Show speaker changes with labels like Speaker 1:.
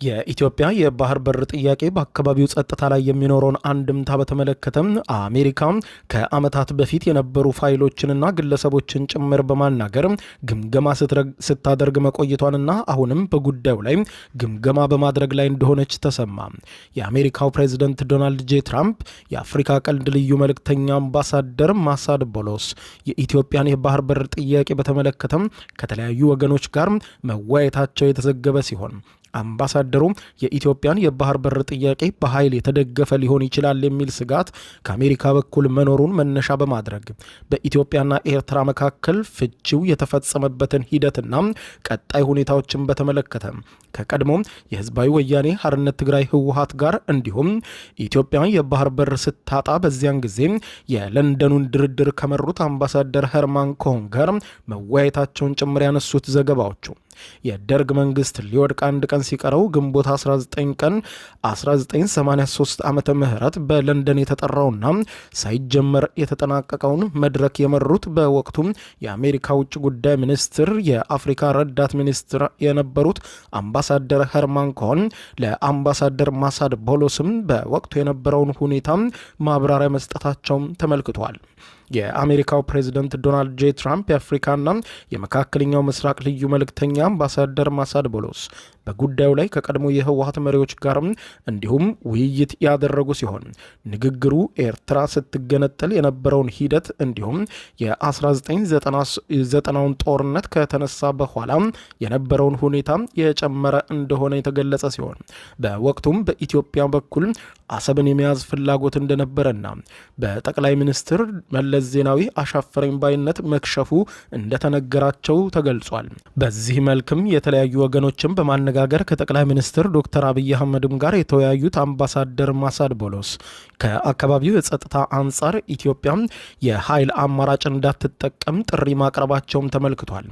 Speaker 1: የኢትዮጵያ የባህር በር ጥያቄ በአካባቢው ጸጥታ ላይ የሚኖረውን አንድምታ በተመለከተም አሜሪካ ከዓመታት በፊት የነበሩ ፋይሎችንና ግለሰቦችን ጭምር በማናገር ግምገማ ስታደርግ መቆየቷንና አሁንም በጉዳዩ ላይ ግምገማ በማድረግ ላይ እንደሆነች ተሰማ። የአሜሪካው ፕሬዚደንት ዶናልድ ጄ ትራምፕ የአፍሪካ ቀንድ ልዩ መልእክተኛ አምባሳደር ማሳድ ቦሎስ የኢትዮጵያን የባህር በር ጥያቄ በተመለከተም ከተለያዩ ወገኖች ጋር መወያየታቸው የተዘገበ ሲሆን፣ አምባሳደሩ የኢትዮጵያን የባህር በር ጥያቄ በኃይል የተደገፈ ሊሆን ይችላል የሚል ስጋት ከአሜሪካ በኩል መኖሩን መነሻ በማድረግ በኢትዮጵያና ኤርትራ መካከል ፍቺው የተፈጸመበትን ሂደትና ቀጣይ ሁኔታዎችን በተመለከተ ከቀድሞ የህዝባዊ ወያኔ ሀርነት ትግራይ ህወሀት ጋር እንዲሁም ኢትዮጵያ የባህር በር ስታጣ በዚያን ጊዜ የለንደኑን ድርድር ከመሩት አምባሳደር ኸርማን ኮሆን ጋር መወያየታቸውን ጭምር ያነሱት ዘገባዎቹ፣ የደርግ መንግስት ሊወድቅ አንድ ቀን ሲቀረው ግንቦት 19 ቀን 1983 ዓመተ ምህረት በለንደን የተጠራውና ሳይጀመር የተጠናቀቀውን መድረክ የመሩት በወቅቱ የአሜሪካ ውጭ ጉዳይ ሚኒስትር የአፍሪካ ረዳት ሚኒስትር የነበሩት አምባሳደር ኸርማን ኮሆን ለአምባሳደር ማሳድ ቦሎስም በወቅቱ የነበረውን ሁኔታ ማብራሪያ መስጠታቸውም ተመልክቷል። የአሜሪካው ፕሬዚደንት ዶናልድ ጄ ትራምፕ የአፍሪካና የመካከለኛው ምስራቅ ልዩ መልእክተኛ አምባሳደር ማሳድ ቦሎስ በጉዳዩ ላይ ከቀድሞ የህወሀት መሪዎች ጋርም እንዲሁም ውይይት ያደረጉ ሲሆን፣ ንግግሩ ኤርትራ ስትገነጠል የነበረውን ሂደት እንዲሁም የ1990ውን ጦርነት ከተነሳ በኋላ የነበረውን ሁኔታ የጨመረ እንደሆነ የተገለጸ ሲሆን፣ በወቅቱም በኢትዮጵያ በኩል አሰብን የመያዝ ፍላጎት እንደነበረና በጠቅላይ ሚኒስትር መለስ ዜናዊ አሻፈረኝ ባይነት መክሸፉ እንደተነገራቸው ተገልጿል። በዚህ መልክም የተለያዩ ወገኖችን በማነጋገር ከጠቅላይ ሚኒስትር ዶክተር አብይ አህመድም ጋር የተወያዩት አምባሳደር ማሳድ ቦሎስ ከአካባቢው የጸጥታ አንጻር ኢትዮጵያ የኃይል አማራጭ እንዳትጠቀም ጥሪ ማቅረባቸውም ተመልክቷል።